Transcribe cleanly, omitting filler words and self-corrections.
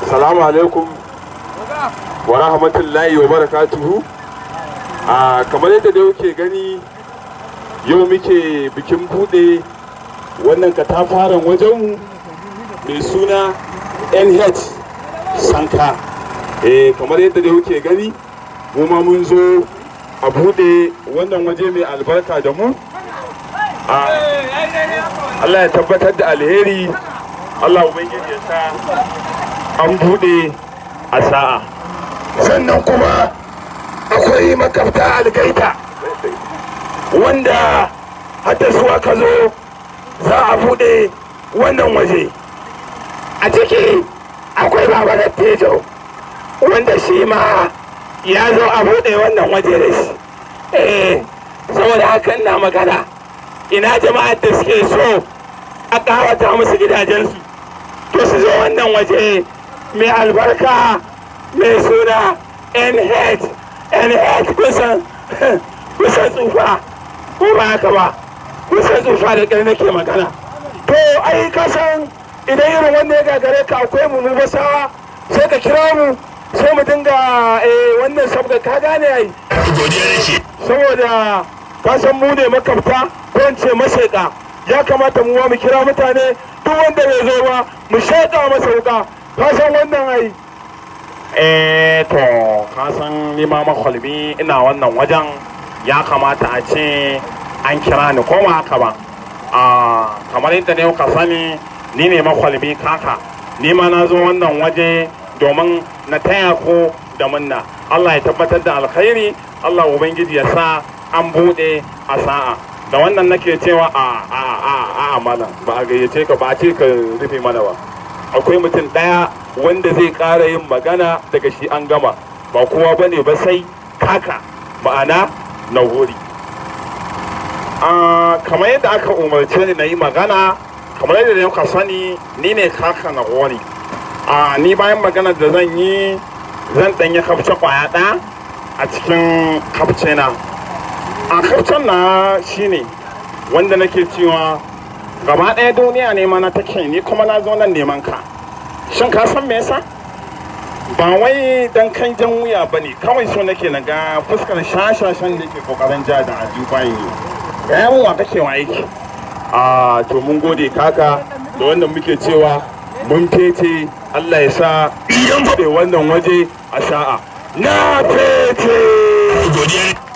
Salamu alaikum wa rahmatullahi wa barakatuhu. A kamar yadda da kuke gani, yau muke bikin bude wannan katafaren wajenmu mai suna NH Sanka. Kamar yadda da kuke gani, mu ma mun zo a bude wannan waje mai albarka da mu. Allah ya tabbatar da alheri, Allah Ubangiji ya sa an bude a sa'a. Sannan kuma akwai makafta Algaita, wanda hadda su aka zo za a bude wannan waje. A ciki akwai Baba Dattijo, wanda shi ma ya zo a bude wannan waje da shi. Saboda haka ina magana, ina jama'ar da suke so a ƙawata musu gidajensu, to su zo wannan waje mai albarka mai suna NH NH. Kusan tsufa, ko ba haka ba? Kusan tsufa, da ƙyar nake magana. To ai ka san idan irin wanda ya gagare ka, akwai mu basawa, sai ka kira mu, sai mu dinga wannan sabga, ka gane ai. Godiya nake. Saboda ka san mu ne makafta, ko in ce mashaƙa, ya kamata mu ma mu kira mutane, duk wanda bai zo ba mu shaƙa masa wuka, ka san wannan ai. To, ka san ni ma makwalbi ina wannan wajen, ya kamata a ce an kira ni, ko ba haka ba? A kamar yadda ne ka sani, ni ne Makwalbi Kaka. Ni ma na zo wannan waje domin na taya ku da munna. Allah ya tabbatar da alkhairi, Allah Ubangiji ya sa an bude a sa'a. Da wannan nake cewa a a a a malam, Ba a gayyace ka ba, a ce ka rufe mana ba. Akwai mutum ɗaya wanda zai ƙara yin magana, daga shi an gama. Ba kowa ba ne ba sai Kaka, ma'ana na wuri. Kamar yadda aka umarce ni na yi magana, kamar yadda kuka sani, ni ne Kaka na Gori. Ni bayan magana da zan yi, zan ɗanyi kafce kwaya ɗaya a cikin kafce na. A kafcen na shine wanda nake cewa gaba ɗaya duniya ne mana take, ni kuma na zo nan neman ka. Shin ka san me yasa? Ba wai dan kan jan wuya ba ne, kawai so nake na ga fuskar shashashan da ke kokarin ja da ajuba ne. Gaya mun, wa kake wa aiki? A to, mun gode Kaka. Da wannan muke cewa mun fece. Allah ya sa Idan buɗe wannan waje a sa'a. Na fece. Godiya.